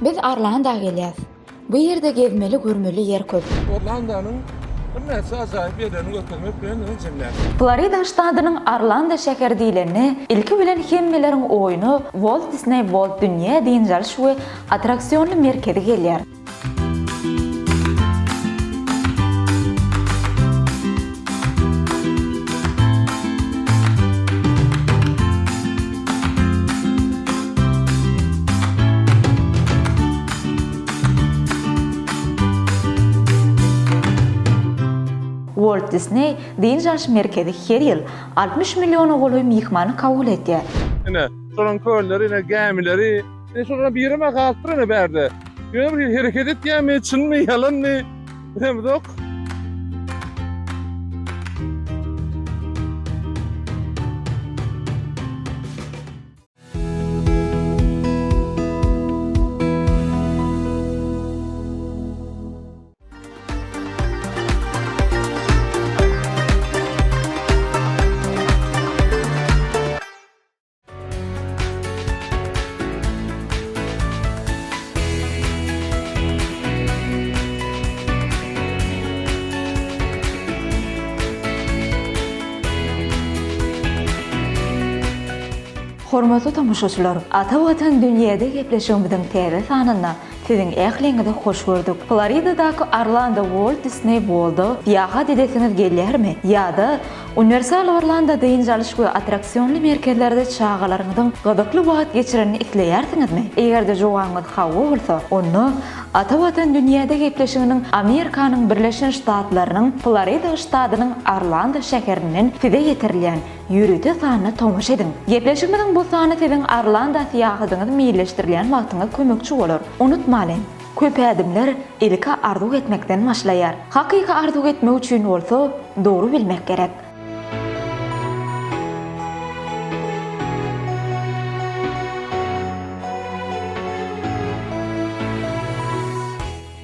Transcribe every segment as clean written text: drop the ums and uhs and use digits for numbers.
Biz Orlando gelýäs. Bu ýerde gezmeli görmeli ýer köp. Orlandonyň birnäçe ajaýyp ýerlerini görkezmek bilen ýene jemläp. Florida ştadynyň Orlando şäheri diýlende, ilki bilen hemmeleriň oýuna Walt Disney World dünýä dynç alyş we attraksionly merkezi gelýär. Walt Disney dynç alyş merkezi her ýyl 60 milliona golaý myhmany kabul edýär. Ine, şolaryň kölleri, ine, gämileri. Ine, şolaryň birem-ä galypdyr ine bärde. Ýöne bir hereket etýärmi, çynmy, ýalanmy, bilemzok. Hormatly tomaşaçylar, Ata Watan dünýäde gepleşigimiziň täze sanynda siziň ähliňizi hoş gördük. Floridadaky Orlando Walt Disney World-a syýahat edesiňiz gelýärmi? Ýa-da Uniwersal Orlando dynç alyş we attraksionly merkezlerde çagalaryňyzyň gyzykly wagt geçirenini isleýärsiňizmi? Eger-de jogabyňyz hawa bolsa, onda Ata Watan dünýäde gepleşiginiň Amerikanyň Birleşen Ştatlarynyň Florida ştadynyň Orlando şäherinden size ýetirilýän ýörite sanyna tomaşa ediň. Gepleşigimiziň bu sany siziň Orlando syýahatyňyzy meýilleşdirilýän wagtyňyz kömekçi bolar. Unutmalyň! Köp ädimler ilki arzuw etmekden başlaýar. Hakyky arzuw etmek üçin bolsa dogry bilmek gerek.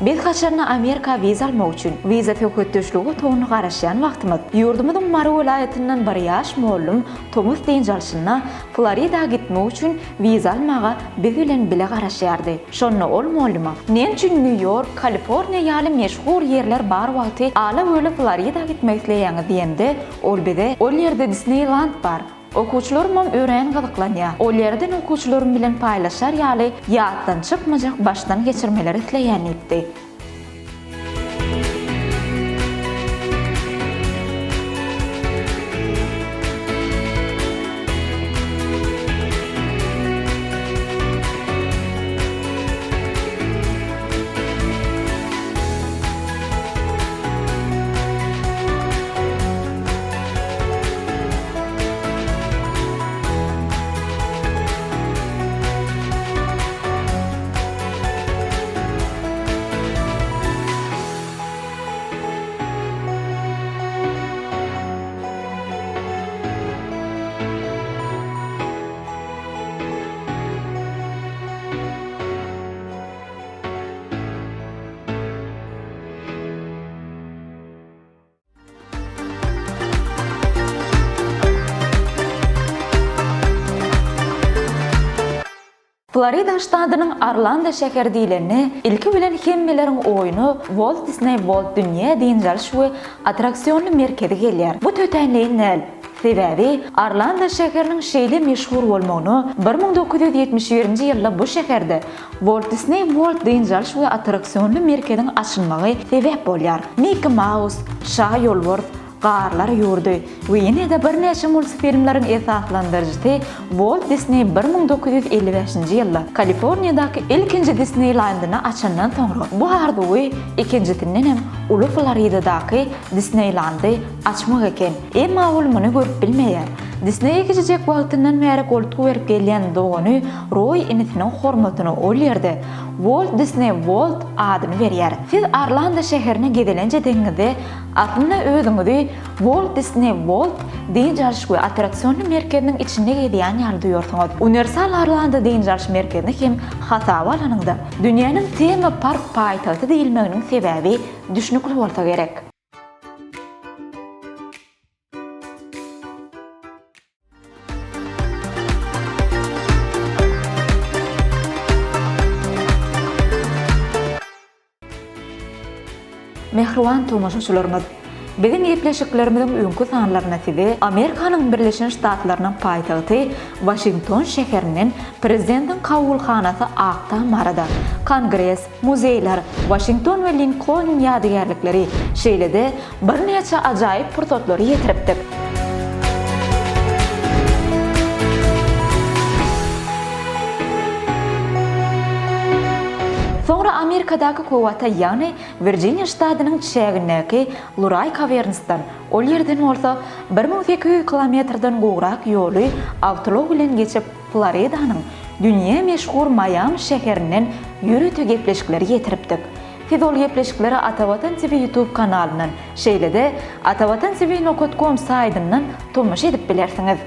Biz haçanda Amerika wiza almak üçin wiza söhbetdeşligi otagyna garaşýan wagtymyz, ýurdumyzyň Mary welaýatyndan bir ýaş mugallym tomus dynç alşynda Florida gitmek üçin wiza almaga biz bilen bile garaşýardy. Şonda ol mugallyma, Näme üçin Nýu-Ýork, Kaliforniýa ýaly meşhur ýerler bar wagty ala-böle Florida gitmek isleýäňiz diýemde, ol bize, Ol ýerde Disneýland bar. Okuwçylarymam örän gyzyklanýar. Ol ýerden okuwçylarym bilen paýlaşar ýaly ýatdan çykmajak başdan geçirmeleri isleýän diýipdi. Florida ştadynyň Orlando şäheri diýlende, ilki bilen hemmeleriň oýuna Walt Disney World dünýä dynç alyş we attraksionly merkezi gelýär. Bu tötänleýin däl. Sebäbi Orlando şäheriniň şeýle meşhur bolmagyna 1971-nji ýylda bu şäherde Walt Disney World dynç alyş we attraksionly merkeziň açylmagy sebäp bolýar. Mikki Maus, Şa ýolbars, Garlar ýurdy we ýene-de birnäçe multfilmleriň esaslandyryjysy Walt Disneý 1955-nji ýylda Kaliforniýadaky ilkinji Disneýlendyny açandan soňra bu arzuwy ikinjisindenem uly Floridadaky Disneýlandy açmak eken. Emma ol muny görüp bilmeýär. Disneýe kiçijek wagtyndan bäri goltgy berip gelýän dogany Roý inisiniň hormatyna ol ýerde Walt Disney World adyny berýär. Siz Orlando şäherine gezelenç edeniňizde aslynda özüňizi Walt Disney World dynç alyş we attraksionly merkeziniň içinde gezýän ýaly duýarsyňyz. Uniwersal Orlando dynç alyş merkezini hem hasaba alanyňda, dünýäniň tema park paýtagty diýilmeginiň sebäbi düşnükli bolsa gerek. Mähriban tomaşaçylarymyz! Biziň gepleşiklerimiziň öňki sanlarynda size Amerikanyň Birleşen Ştatlarynyň paýtagty Waşington şäherinden Prezidentiň kabulhanasy Ak Tam barada, Kongres, muzeýler, Waşington we Linkolnyň ýadygärlikleri, şeýle-de birnäçe ajaýyp pursatlary ýetiripdik. Soňra Amerikadaky Kowata, ýagny Wirjiniýa ştatynyň çägindäki Luraý Kawernsdan, ol ýerden bolsa 1800 kilometrden gowrak ýoly awtoulag bilen geçip Floridanyň dünýä meşhur Maýami şäherinden ýörite gepleşikleri ýetiripdik. Siz ol gepleşikleri Atavatan TV YouTube kanalyndan, şeýle-de Atavatan TV nokat kom saýdyndan tomaşa edip bilersiňiz.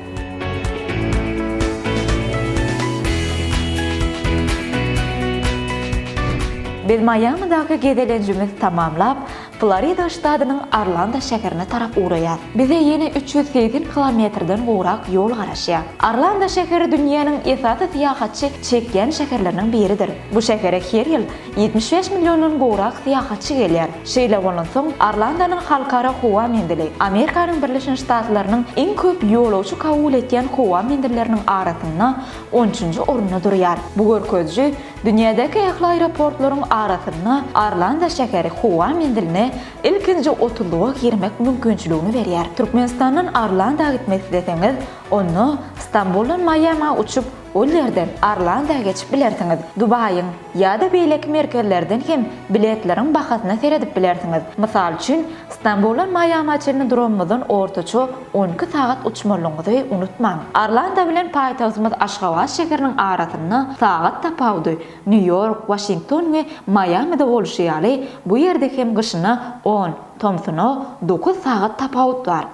Biz Maýamidaky gezelenjimizi tamamlap, Florida ştadynyň Orlando şäherine tarap ugraýas. Bize ýene 380 kilometrden gowrak ýol garaşýar. Orlando şäheri dünýäniň esasy syýahatçy çekýän şäherleriniň biridir. Bu şähere her ýyl 75 milliondan gowrak syýahatçy gelýär. Şeýle bolansoň, Orlandonyň halkara howa menzili Amerikanyň Birleşen Ştatlarynyň iň köp ýolagçy kabul etýän howa menzilleriniň arasynda on üçünji orunda durýar. Bu görkeziji dünýädäki ähli aeroportlaryň arasynda Orlando şäheri howa menziline ilkinji otuzlyga girmek mümkinçiligini berýär. Türkmenistandan Orlando gitmek isleseňiz, onda Stambuldan Maýama uçup, Ol ýerden Orlando geçip bilersiňiz. Dubaýyň ýa-da beýleki merkezlerden hem biletleriň bahasyna seredip bilersiňiz. Mysal üçin, Stambuldan Maýama çenli duranymyzdan ortaça 12 sagat uçmalygyňyzy unutmaň. Orlando bilen paýtagtymyz Aşgabat şäheriniň arasynda sagat tapawudy Nýu-Ýork, Waşington we Maýamide bolşy ýaly, bu ýerde hem gyşyna on, tomsuna dokuz sagat tapawut bar.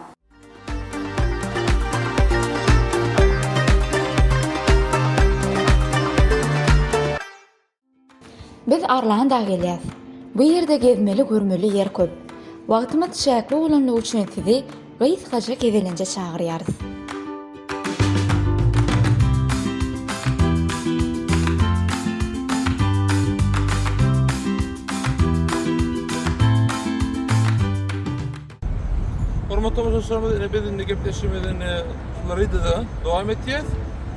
Biz Orlando gelýäs. Bu ýerde gezmeli görmeli ýer köp. Wagtymyz çäkli bolanlygy üçin sizi gysgaja gezelenje çagyrýarys. Hormatly tomaşaçylarymyz, ine biz indi gepleşigimizi ine Floridada dowam etýäs.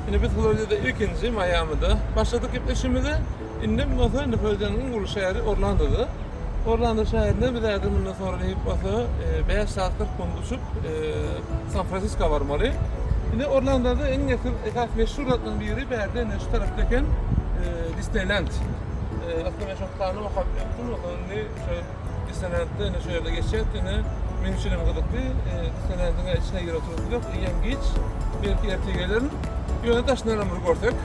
Ine biz Floridada ilkinji Maýamida başladyk gepleşigimizi. Indi bolsa indi Floridanyň iň uly şäheri Orlandoda. Orlando şäherinde biz häzir mundan soňra nesip bolsa 5 saat 40 minut uçup San Fransisko barmaly. Indi Orlandoda iň esasy meşhur zatlaryň biri bärde ine şu tarapda eken Disneyland. Aslynda men şo plany okap ötdüm, indi şu Disneýlendde ine şu ýerde geçýär ine meň üçin hem gyzykly. Disneýlendiň içine girip oturyp biljek, eýýäm giç. Belki ertir gelerin. Ýöne daşyndan hem bir görsek.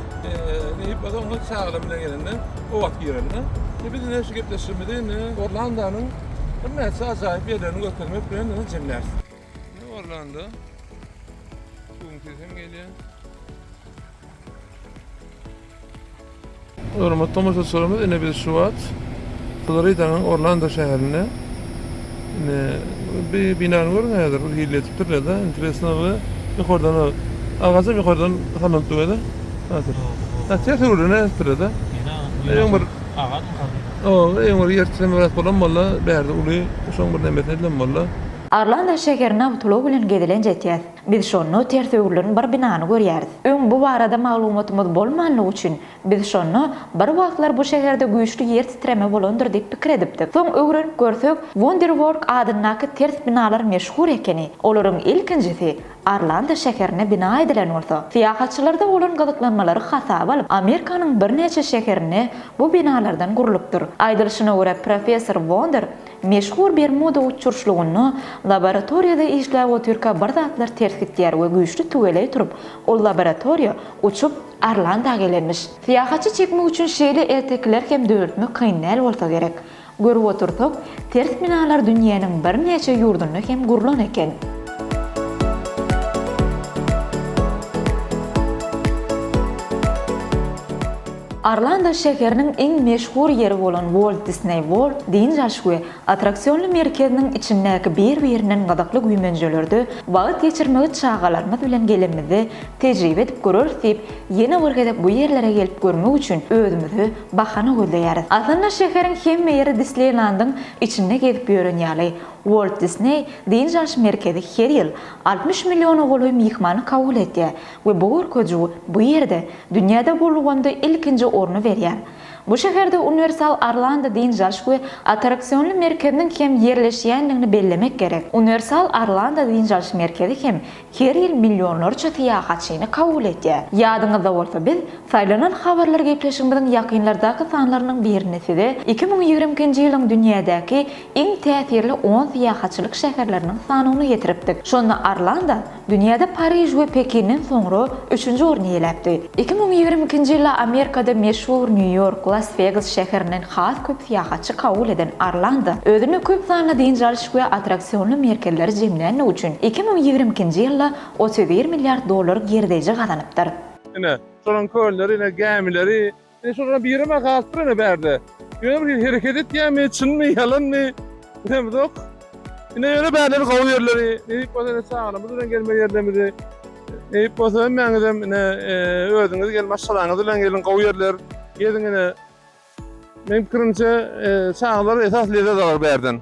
Diýip, o zaman çagalar bilen gelende o wagt girende. E biz ine şu gepleşigimizi ine Orlandonyň birnäçe ajaýyp ýerlerini görkezmek bilen ine jemläris. Ine Orlando. Suwuň sesi hem gelýär. Hormatly tomaşaçylarymyz, ine biz şu wagt Floridanyň Orlando şäherinde. Ine bir binany görüň häzir bir hili etipdirler-de, interesno we ýokardan agajam ýokardan salnyp dur-da. Häzir. Ha, ters öwrülen etipdirler-de. Öň bir agaç O, öň bir ýer titreme biraz bolan boldy, bärde uly şoň bir nemesini edilen boldy. Orlando şäherine awtoulag bilen gezelenç etýäs. Biz şonda ters öwrülen bir binany görýäris. Öň bu barada maglumatymyz bolmanlygy üçin, biz şonda bir wagtlar bu şäherde güýçli ýer titreme bolandyr diýip pikir edipdik. Soň öwrenip görsek, Wonderwork adyndaky ters binalar meşhur ekeni. Olaryň ilkinjisi Orlando şäherinde bina edilen bolsa, syýahatçylarda bolan gyzyklanmalary hasaba alyp, Amerikanyň birnäçe şäherinde bu binalardan gurlupdyr. Aýdylyşyna görä, professor Wonder Meşhur Bermuda uçurşlygynda laboratoriýada işläp otyrka bir zatlar ters gitýär we güýçli tüweleý turup, ol laboratoriýa uçup Orlando gelenmiş. Syýahatçy çekmek üçin şeýle ertekiler hem döretmek kyn däl bolsa gerek. Görüp otursak, ters binalar dünýäniň birnäçe ýurdunda hem gurlan eken. Orlando şäheriniň iň meşhur ýeri bolan Walt Disney World dynç alyş we attraksionly merkeziniň içindäki bir-birinden gyzykly güýmenjelerde wagt geçirmegi çagalarymyz bilen gelenimizde tejribe edip göreris diýip, ýene bir gezek bu ýerlere gelip görmek üçin özümize bahana gözleýäris. Aslynda şäheriň hemme ýeri Disneýlandyň içinde gezip ýören ýaly. Walt Disney dynç alyş merkezi her ýyl 60 milliona golaý myhmany kabul edýär we bu görkeziji bu ýerde dünýäde bu ulgamda ilkinji orny berýär. Bu şäherde Uniwersal Orlando dynç alyş we attraksionly merkeziniň hem ýerleşýändigini bellemek gerek. Uniwersal Orlando dynç alyş merkezi hem her ýyl millionlarça syýahatçyny kabul edýär. Ýadyňyzda bolsa biz Saýlanan habarlar gepleşigimiziň ýakynlardaky sanlarynyň birinde size 2022-nji ýylyň dünýädäki iň täsirli on syýahatçylyk şäherleriniň sanawyny getiripdik. Şonda Orlando dünýäde Pariž we Pekinden soňra üçünji orny eýeläpdi. 2022-nji ýylda Amerikada meşhur Nýu-Ýork, Las-Wegas şäherinden has köp syýahatçy kabul eden Orlando özünde köp sanly dynç alyş we attraksionly merkezleri jemlänligi üçin 2022-nji ýylda 31 milliard dollar girdeji gazanypdyr. Ine, şolaryň kölleri, ine, gämileri. Ine, şolaryň birem-ä galypdyr ine bärde. Ýöne bir hereket etýärmi, çynmy, ýalanmy, bilemzok. Ine, ýöne bärleri gowy ýerleri. Nesip bolsa ine çagalarymyz bilen gelmeli ýerlerimizi. Nesip bolsa hemmäňizem ine, özüňiz gelin, maşgalaňyz bilen geliň, gowy ýerler. Geziň ine. Meň pikirimçe, çagalar esas lezzet alar bärden.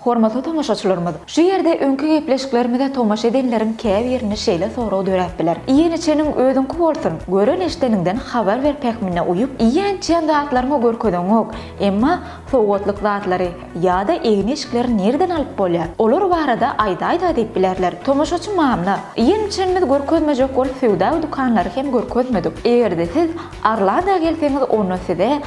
Hormatly tomaşaçylarymyz, şu ýerde öňki gepleşiklerimize tomaşa edenleriň käbirinde şeýle sorag döräp biler. Iýen-içeniň özüňki bolsun, gören-eşideniňden habar ber pähimine uýup, iýen-içen zatlaryňy görkezeňok, emma sowgatlyk zatlary ýa-da egin-eşikleri nireden alyp bolýar? Olar barada aýdaý-da diýip bilerler. Tomaşaçy mamla. Iýen-içenimizi görkezmejek bolup söwda dükanlary hem görkezmedik. Eger-de siz Orlando gelseňiz onda size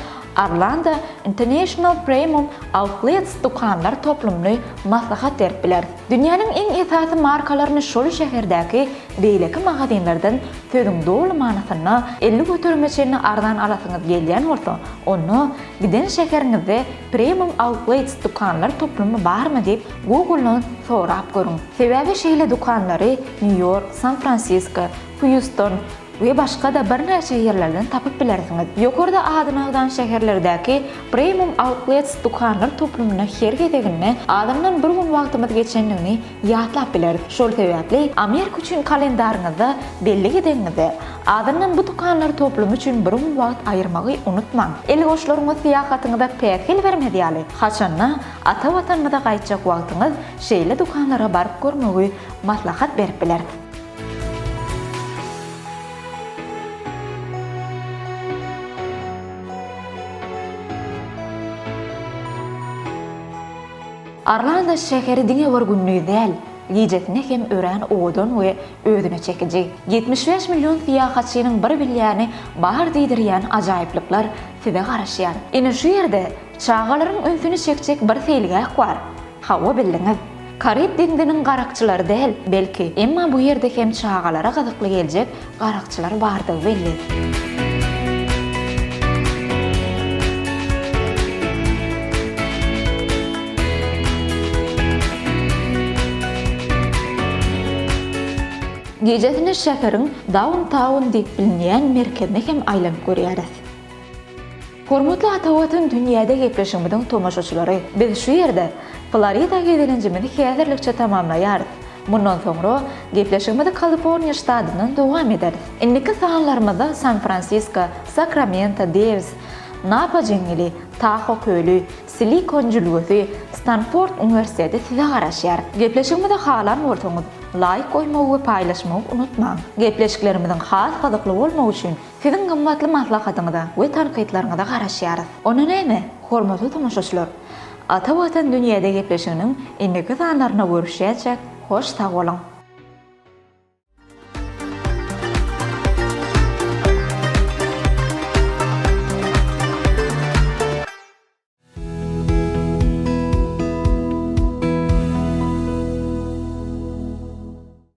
Orlando International Premium Outlets dükanlar toplumyny maslahat berip bileris. Dünýäniň iň esasy markalaryny şol şäherdäki beýleki magazinlerden sözüň doly manysynda 50 göterime çenli arzan alasyňyz gelýän bolsa, onda giden şäheriňizde Premium Outlets dükanlar toplumy barmy diýip Google-dan sorap görüň. Sebäbi şeýle dükanlary Nýu-Ýork, San-Fransisko, Hýuston we başga-da birnäçe ýerlerden tapyp bilersiňiz. Ýokarda adyny agzan şäherlerdäki Premium Outlets dükanlar toplumynda her gezeginde azyndan bir gün wagtymyz geçendigini ýatlap bileris. Şol sebäpli Amerika üçin kalendaryňyzda bellik edeňizde, azyndan bu dükanlar toplumy üçin bir gün wagt aýyrmagy unutmaň. El goşlaryňyz syýahatyňyza päsgel bermez ýaly, haçanda ata Watanymyza gaýtjak wagtyňyz şeýle dükanlara baryp görmegi maslahat berip bileris. Orlando şäheri diňe bir gündiz däl, gijesine hem örän owadan we özüne çekiji. 75 million syýahatçynyň bir bilýäni bar diýdirýän ajaýyplyklar size garaşýar. Ine şu ýerde çagalaryň ünsüni çekjek bir seýilgäh bar. Hawa bildiňiz. Karib deňziniň garakçylary däl, belki, emma bu ýerde hem çagalara gyzykly geljek garakçylar bardygy belli. Gijesine şäheriň Downtown diýip bilinýän merkezine hem aýlanyp görýäris. Hormatly Ata Watan dünýäde gepleşigimiziň tomaşaçylary, biz şu ýerde Florida gezelenjimizi häzirlikçe tamamlaýarys. Mundan soňra gepleşigimizi Kaliforniýa ştatyndan dowam ederis. Indiki sanlarymyzda San-Fransisko, Sakramento, Dewis, Napa jeňňeli, Taho köli, Silikon jülgesi, Stanford uniwersiteti size garaşýar. Gepleşigimizi halan bolsaňyz, laýk goýmagy we paýlaşmagy unutmaň. Gepleşiklerimiziň has gyzykly bolmagy üçin Siziň gymmatly maslahatyňyza we tankytlaryňyza garaşýarys. Onda näme, hormatly tomaşaçylar, Ata Watan dünýäde gepleşiginiň indiki sanlarynda görüşýänçäk hoş sag boluň!